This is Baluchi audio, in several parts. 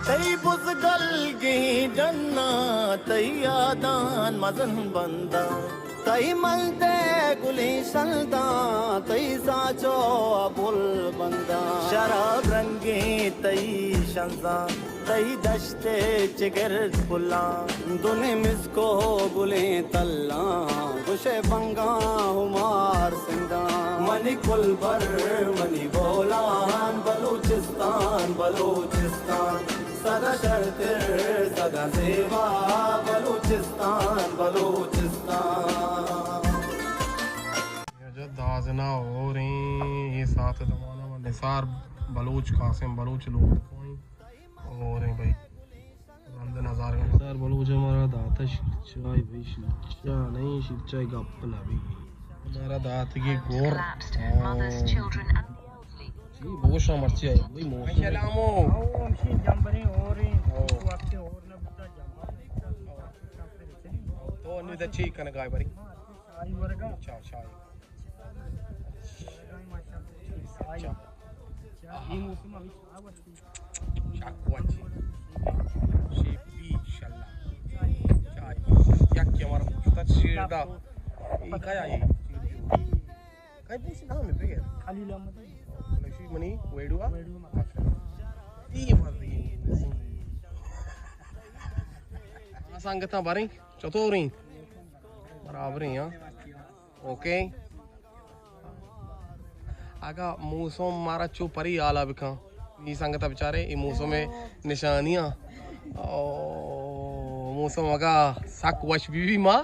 تئی بزگلگیں ڈناں، تئی یاداں مزن بنداں، تئی ملدے گلیں شلداں، تئی ساچو ء بل بنداں۔ شراب رنگیں تئی شنزاں، تئی دشت ء چگرد پلاں، دو نمسکو گلیں تلاں، گوشئے بنگاں ہمار سنداں۔ منی کلبر، منی بولان، بلوچستان، بلوچستان۔ سدا شرتر، سدا زیبا، بلوچستان، بلوچستان۔ اجا دازنا ہوریں، اے ساعت زمانہ ما نثار بلوچ، قاسم بلوچ لوگ کوئیں ہوریں بھائی۔ رند نظارگ۔ نثار بلوچ مارا داتا شیر چائے بھائی، شیر چا نہیں، شیر چائے گپ نہ بھی۔ مارا داتگی گور۔ جی، بگوشاں مرچی آئی، بھائی موسم۔ سلامو۔ او، ہمشی جمبریں ہوریں، او۔ وقت ہور نہ بوتا، جمبر۔ تو انو دا چی کنگا ئے بری؟ چائے ورگا۔ چائے، چائے۔ چائے۔ چائے۔ اے موسم ہمیں چائے وقت۔ چاکو اچھی۔ شیپی شلا۔ چائے۔ یک کمر پشت شیر دا۔ اے کیا اے؟ کئی پوچھ نام ہے بغیر؟ خلیل احمد۔ خلیل منی ویڈیو آ؟ ویڈیو ما۔ ماشاءاللہ۔ اے مردی۔ سنگتاں باریں چطوریں؟ برابریں، ہاں۔ اوکے۔ اگا موسم مارا چو پری حالا بکن، اے سنگتا بچارے، اے موسم نشانیاں۔ او موسم اگا سک وش بی بی ما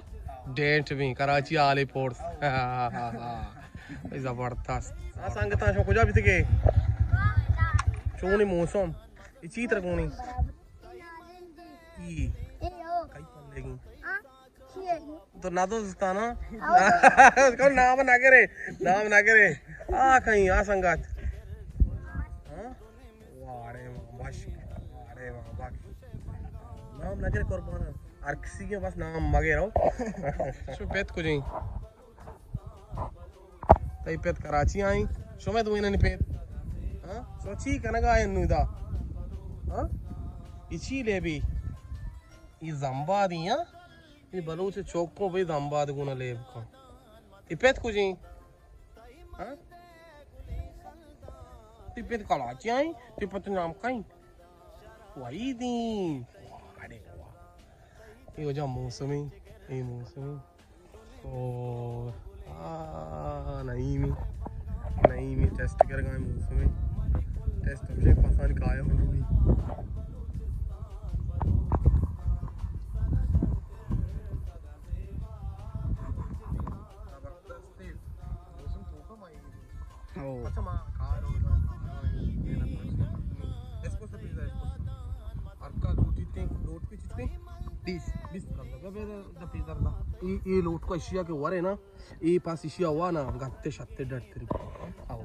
ڈینٹ بیں، کراچی آلے پورس۔ اے زبردست۔ آ سنگتاں شما کجا بیتگے؟ چونی موسم؟ اے چی تر گونی؟ ای۔ کئی پلے گی؟ تو نہ دوستانا؟ کون نام نہ کرے، نام نہ کرے۔ آ کہیں، آ سنگت۔ ہاں؟ واڑے ماں بش، واڑے ماں بش۔ نام نہ کرے قربان۔ ہر کسی کے بس نام مگے رہو۔ شو پیت کجیں؟ تئی پت کراچی آئیں، شمئے دوئینانی پت۔ ہاں؟ شما چی کنگا آئیں نو دا؟ ہاں؟ ای چی لیبی؟ ای زمبادی، ہاں؟ ای بلوچ چوکوں بھئی زمباد گونا لیب کن۔ ای پت کجیں؟ ہاں؟ تی پت کراچی آئیں، تی پت نام کئیں؟ وحیدیں۔ اڑے واہ۔ ای وجہ موسمی، ای موسمی۔ او، آ، نعیمی، نعیمی ٹیسٹ کرگا ہے موسم ہے۔ ٹیسٹ ہمشہ پسانی قائم ہوگی۔ زبردست ہے۔ موسم تو کم آئی۔ او۔ اچھا، ما کار ہو گا، اسپوس پیزا، اسپوس۔ ہر کا لوٹی تے، لوٹ پہ چیز پہ؟ بیس۔ بیس کر دو۔ بے، بے، بے، پیزا دا۔ ای، ای لوٹ کو اشیا کے ورے نا، ای پاس اشیا ہوا نا، گتے شتے ڈر تری۔ او۔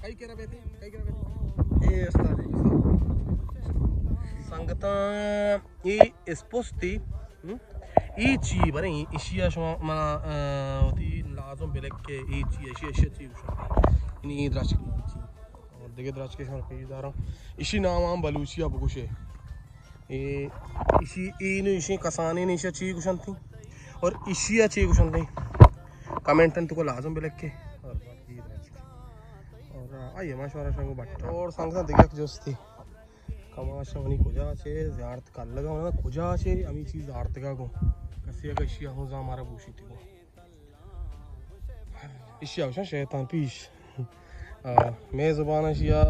کئی کرا بیتے؟ کئی کرا بیتے؟ اے استاد، استاد۔ سنگتاں، اے اسپوس تی، ہم؟ اے چی بریں، ایشی ءَ شما منا، آ، وتی لازم بلک کہ اے چی، ایشی، ایشی چی گوشنت؟ یعنی اے درچک چی؟ اور دگہ درچک شما پیش داراں۔ ایشی نام ہم بلوچی ءَ بگوشے۔ اے، ایشی، اے نو ایشی کسانے نے ایشی چی گوشنت؟ اور ایشی ءَ چی گوشنت؟ کمنٹن تو کو لازم بلک کہ۔ اور باقی درچک۔ اور آئیے ماشاءاللہ شنگو بٹا۔ اور سنگتاں دگہ یک جستی۔ کماش منی کجا چے زیارت کلگا ہونا کجا چے ہمیں چیز آرتگا گو۔ کسی اگا اشی ہوں زا مارا بوشی تی گو۔ اشی آوشا شیطان پیش۔ آ، مے زبان اشی آ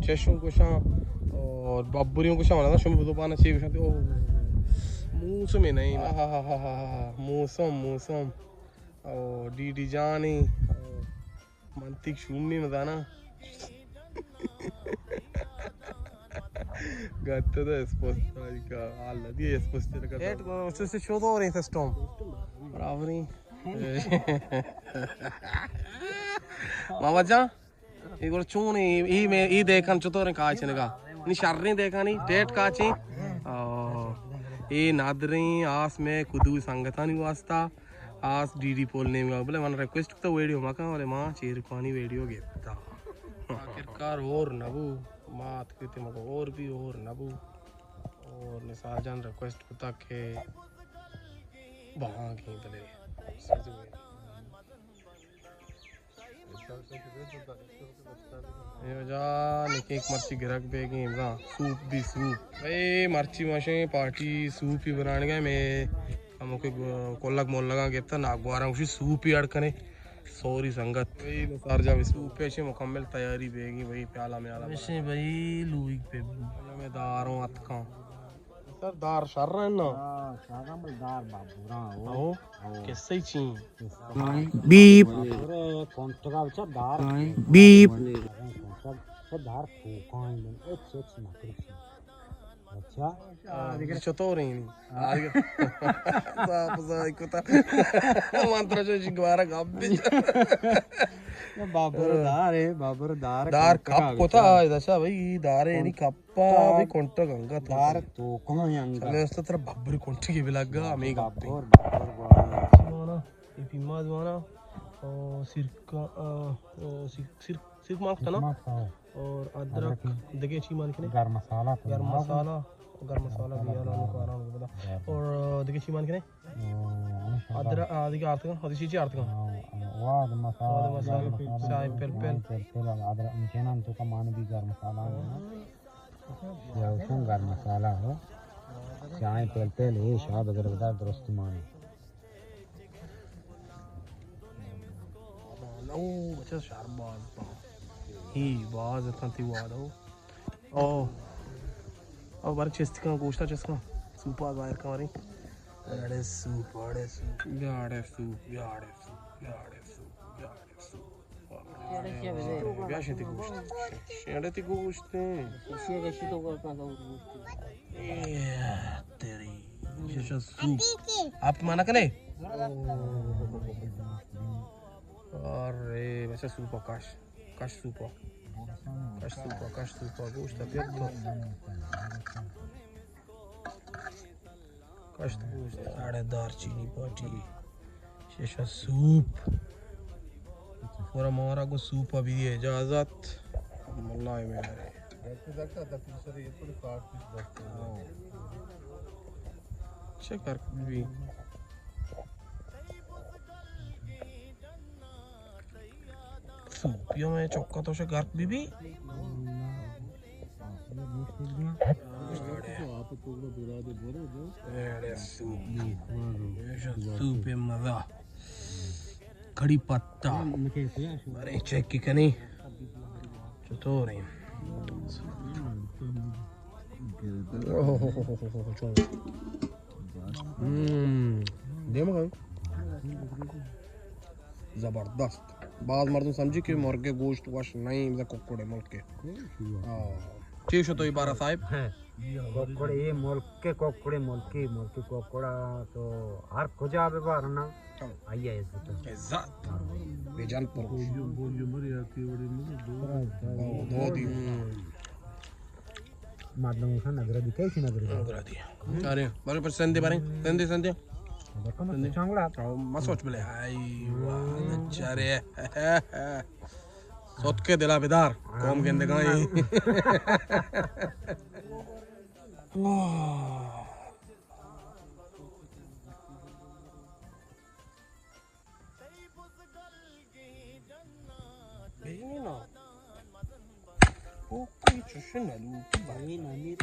چشم گوشاں اور ببریوں گوشاں، ونا شما زبان چے گوشاں تے او موسم نہیں۔ آہا، موسم، موسم۔ او ڈی ڈی جانی۔ او من تیک شومی مزانا۔ گت دا اسپوس تاریکا، حال دی اسپوس تاریکا۔ ایٹ کو چوسے چو دو رہی سسٹم۔ برابر ہی۔ محمد جان، اے گڑا چون اے، اے میں، اے دیکھن چطور ہیں کاچنگا۔ نی شریں دیکھانی، ٹیٹ کاچیں۔ او، اے نادریں آس میں کدو سنگتانی واسطہ۔ آس ڈی ڈی پول نیم گا، بلے من ریکویسٹ کتا ویڈیو مکن، بلے ما چیرکانی ویڈیو گیتا۔ آخرکار ہور نہ بو، ما اتکیں مگہ ہور بی، ہور نہ بو۔ اور نثار جان ریکویسٹ کتا کہ بہانگیں، بلے سوزے۔ اے جا نکیک مرچی گرگ بیگیں، بزاں سوپ بی سوپ۔ اے مرچی ماشیں پارٹی سوپی بنانگا، میں ہمو کہ کلگ ملگاں گپتا، ناگواراں گوشی سوپی اڑ کنے۔ سوری سنگت۔ اے نثار جان بی سوپ پیشے مکمل تیاری بیگی بھائی، پیالہ میالہ ہمیشیں بھائی لوگ پہ۔ میں داروں اتکاں۔ سر، دار شر ہیں نا؟ ہاں، شر ہیں، بل دار بابوراں ہو۔ ہو؟ ہو۔ کسے چین؟ بیپ۔ بابورے کونٹگا بچا دار۔ بیپ۔ کونٹگ بچا دار پھوکاں، اچ اچ نکری۔ اچھا۔ آ، چطور ہیں؟ آ، صاف صاف کتا۔ من ترا جو دوبارہ گپ بی۔ بابر دار ہے، بابر دار دار کپ کتا۔ کتا، دشا بھائی، دار ہے، یعنی کپ۔ پا بھی کنٹگ انگت دار تو کہاں انگت۔ چلے، اس طرح ببر کنٹگی بھی لگا، ہمیں گپے۔ ببر، ببر، ببر۔ زوانا، یہ پیما زوانا، اور سرکہ، آ، آ، سرک-، سرک-، سرک ماں کتا نا؟ سرک ماں کتا۔ اور ادرک، ادرک۔ دگہ چی مان کنے؟ گرم مسالہ تو گرم نا۔ مسالہ، گرم مسالہ بھی گرم آرام مسالہ۔ کو آرام کو پتا۔ گرم۔ اور دگہ چی مان کنے؟ ادرک، آ، دگہ آرتگاں، ادی چی چی آرتگاں؟ آ، آ، واد مسالہ، واد مسالہ، گرم مسالہ، چائے پلپل۔ چائے پلپل، ادرک، انچنان تو کمان بھی گرم مسالہ ہے نا۔ یا حکم گرم مسالہ ہو، چائے پلپل، اے شاہ بگر بدار درست مانے۔ او، بچہ شر باز با۔ ہی باز اتاں تی واد ہو۔ او۔ او بر چست کن، گوشتا چست کن۔ سوپا ظاہر کن وریں۔ اڑے سوپ، اڑے سوپ۔ بیا اڑے سوپ، بیا اڑے سوپ، بیا اڑے سوپ، بیا اڑے سوپ۔ بیا شتی گوشت۔ شیڑے تی گوشت۔ اے تیری۔ شش سوپ۔ آپ مانا کنے؟ ارے، بچہ سوپا کش۔ کش سوپا۔ کش سوپا، کش سوپا، گوشت پیت تو۔ کشت گوشت، ساڑے دار چینی پارٹی۔ شیشہ سوپ۔ پورا مارا کو سوپ ابھی اجازت۔ ملا میں آ رہے۔ چکر بھی۔ سوپی ءَ مئے چکاں تو شہ گرک بہ بی۔ اڑے سوپ۔ ایشا سوپ مزہ۔ کڑی پتا۔ باریں چیک کنی۔ چطور ایں؟ اوہ، اوہ، اوہ، اوہ، اوہ، اوہ۔ ہم، دیم کن۔ زبردست۔ باز مردم سمجھی کہ مرگ ءِ گوشت وش نہ ایں، بزاں ککڑ ءِ ملک ءِ۔ ہاں۔ چی شو تو عبارت صاحب؟ ہاں۔ ککڑ ءِ ملک ءِ، ککڑ ءِ ملک ءِ، ملک ءِ ککڑ ءَ تو ہر کجا بہ بار نا، آئی ءَ عزت۔ عزت۔ بے جان پروش۔ دو دی۔ مردم گوشاں نگردی، کئے شی نگردی؟ نگردی۔ ارے، بارے پر سندے، بارے، سندے، سندے۔ سندے۔ چانگڑا۔ او، مسوچ بلے۔ آئی، واہ، بیچارے۔ سوت کے دلا بدار، قوم گندگائی۔ بینی نا۔ او کوئی چوش نہ لوٹی بھائی۔